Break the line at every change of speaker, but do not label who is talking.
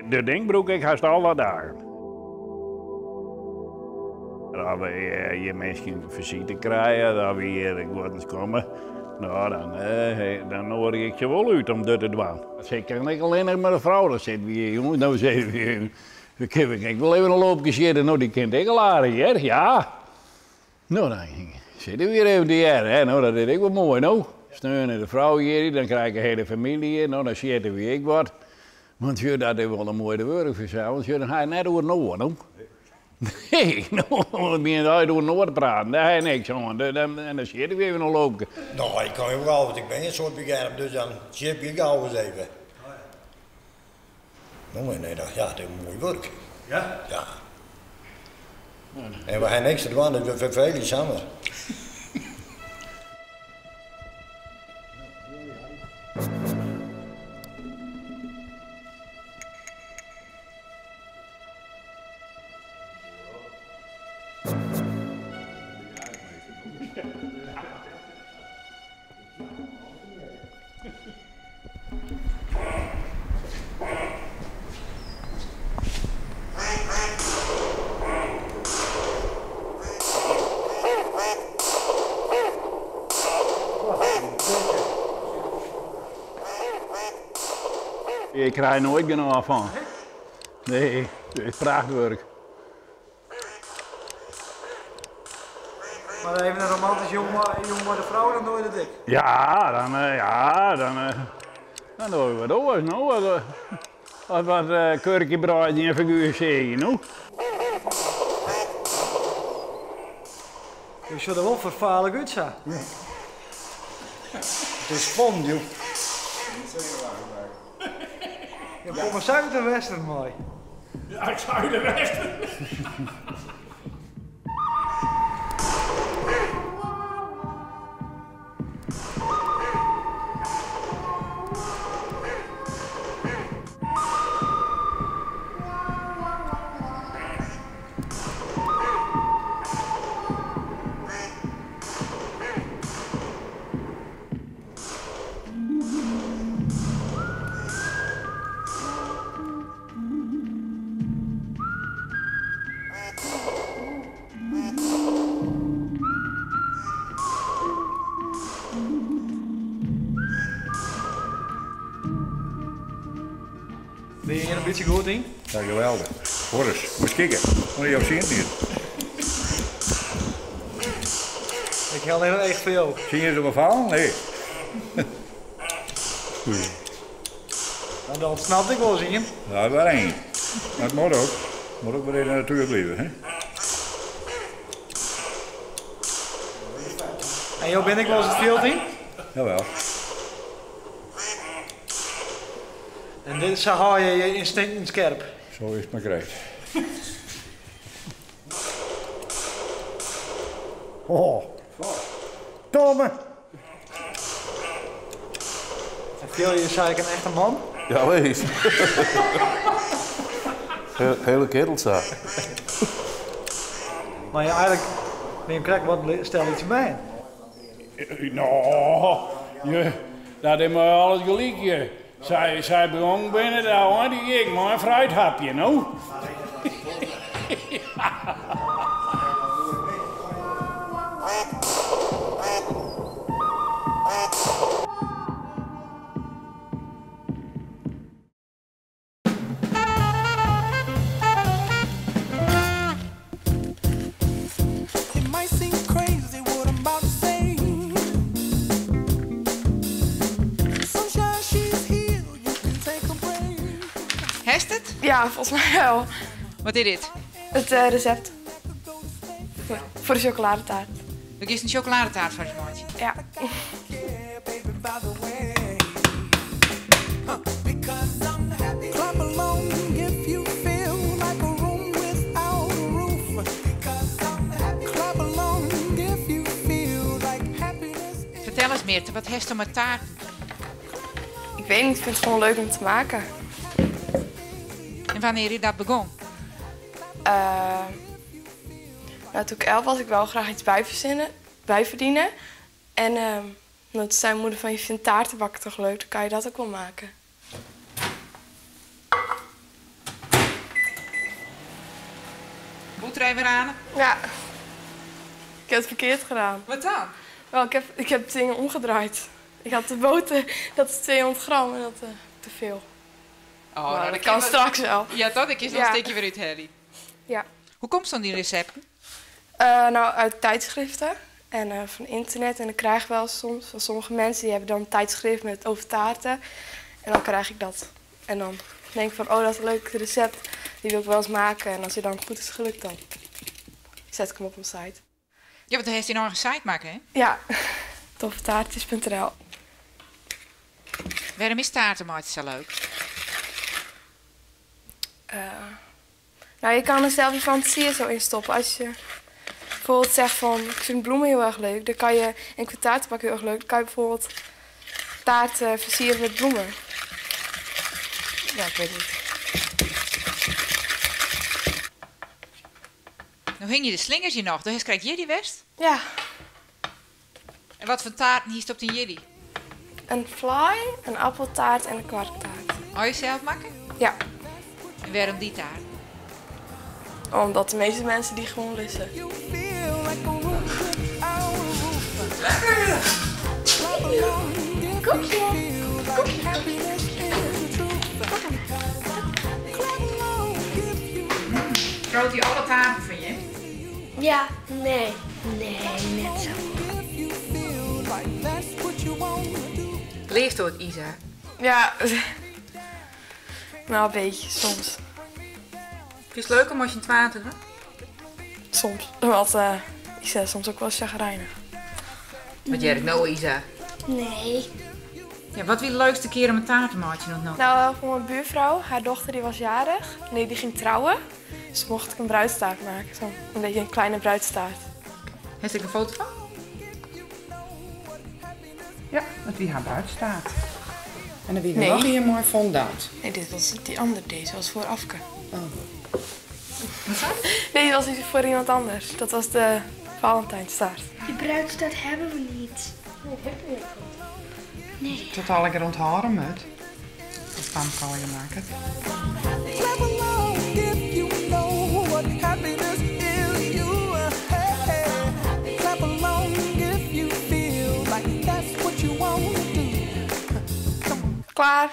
Dit ding brûk ik hast alle dagen. As we hjir minsken fisite krije, as we hjir guodens komme, no, dan noadigje ik se wol út om dit te dwaan. Ik kin ek allinnich mei de frou, dan sitte we hjir jûns, dan sitte we hjir, kin ik ek wol even in loopke sjitte, no dy kin it ek al aardich hear, ja. No dan sitte we hjir even tegearre, hè, no dat is ek wol moai no. Sneon is de frou hjir, dan krij ik de hiele famylje hjir, no dan sjitte we ek wat. Want sjoch, dat is wol in moai wurk fansels, want sjoch, dan ha je net oer inoar, no. Nee, no, dan begjint je oer inoar te praten, dêr ha je niks oan. En dan sjitte we even in loopke.
No, ik kan hiel gau, want ik bin in soad by dus dan sjit ik gau ris even. No, nee, dat, ja, dat is moai wurk.
Ja?
Ja. En we ha niks te dwaan, dus we ferfelje samar.
Ik krij noait genôch fan. Nee, it is prachtwurk.
Mar even in romantyske jûn mei de frou, dan dogge je dat ek?
Ja, dan, ja, dan, dan dogge we wat oars, no. As wat kurkje breidzje en figuer seagje, no.
Je sjogge der wol ferfaarlik út sa.
Ja. It is spannend, joh.
Je komme sa út de western mei.
Ja, ik sa út de western.
Binne je hjir in bytsje goed yn?
Ja, geweldich. Boris, moatst kikke. Moet je zien hier.
Ik hel net in each foar jo.
Zie je ze wel vallen? Nee.
Nou, dan snap ik wol ien.
Ja, waar één. Maar het moet ook. Moet ook weer in de natuur blijven, hè?
En jo binne ek wolris it fjild yn?
Jawel.
En dit, sa hâlde je je ynstinkten skerp?
Zo is het maar krekt.
Oh. Tomme!
En fiel je je sa ek in echte man?
Ja, wees. Hele kerel sa.
Mar je eigenlik bin je krekt wat stel lytse bern.
No, dat is mei alles gelyk. Je. Sy, sy begong binne de ein ik mei in fruithapje, no.
Hast it?
Ja, folgens my wol.
Wat is dit?
It resept foar de sjokoladetaart.
Do giest in sjokoladetaart foar ús meitsjen?
Ja.
Fertel ris Mirte, wat hast mei taarten?
Ik weet niet, ik vind het gewoon leuk om te maken.
En wannear is dat begûn?
Nou, toen ik 11 was, ik wou graag iets bijverzinnen, bijverdienen. En nou, toen zei mijn moeder van, je vindt taarten bakken toch leuk, dan kan je dat ook wel maken.
boter even aan.
Ja. Ik heb het verkeerd gedaan.
Wat dan?
Wel, ik heb dingen omgedraaid. Ik had de boter, dat is 200 gram en dat is te veel.
Oh,
Maar
nou,
dat
dat
kan straks wel.
Ja, dat ik is nog
Ja.
een steekje weer uit, Harry.
Ja.
Hoe komt het aan die recepten?
Nou, uit tijdschriften en van internet. En ik krijg wel soms van sommige mensen die hebben dan een tijdschrift met over taarten. En dan krijg ik dat. En dan denk ik van, oh, dat is een leuk recept. Die wil ik wel eens maken. En als die dan goed is gelukt, dan zet ik hem op mijn site.
Ja, want dan heeft hij nog een site maken, hè?
Ja, toffetaartjes.nl.
Waarom is taartenmaatje zo leuk?
Nou, je kan er zelf je fantasie zo in stoppen. Als je bijvoorbeeld zegt van, ik vind bloemen heel erg leuk, dan kan je, en ik vind taartenbakken heel erg leuk, dan kan je bijvoorbeeld taarten versieren met bloemen. Ja, ik weet niet.
Nou hing je de slingers hier nog, dus krijg je die west?
Ja.
En wat voor taarten hier stopt in jullie?
Een fly, een appeltaart en een kwarktaart.
Hou je zelf maken?
Ja.
En waarom die taart?
Omdat de meeste mensen die gewoon lussen.
Lekker!
Koekje! Koekje!
Groot die alle taarten van je?
Ja, nee. Nee, net zo.
Leeft het, Isa?
Ja, nou een beetje, soms.
Vind je het leuk om als je in het water doet?
Soms, want Isa is soms ook wel chagrijnig.
Wat jij nou, Isa?
Nee.
Ja, wat wie de leukste keer om een taartenmaatje nog nog?
Nou, voor mijn buurvrouw, haar dochter die was jarig. Nee, die ging trouwen. Dus mocht ik een bruidstaart maken. Zo'n een beetje een kleine bruidstaart.
Heeft ik een foto van?
Ja, dat wie haar bruidstaart. En dan wie er
Nee.
nog hier mooi fondant.
Nee, dit was die andere. Deze was voor Afke.
Oh.
Nee, die was iets voor iemand anders. Dat was de Valentijnstaart.
Die bruidstaart hebben we niet.
Nee, heb je niet.
Nee.
Tot al ik rond haren moet. Dat kan ik al je maken.
Klaar.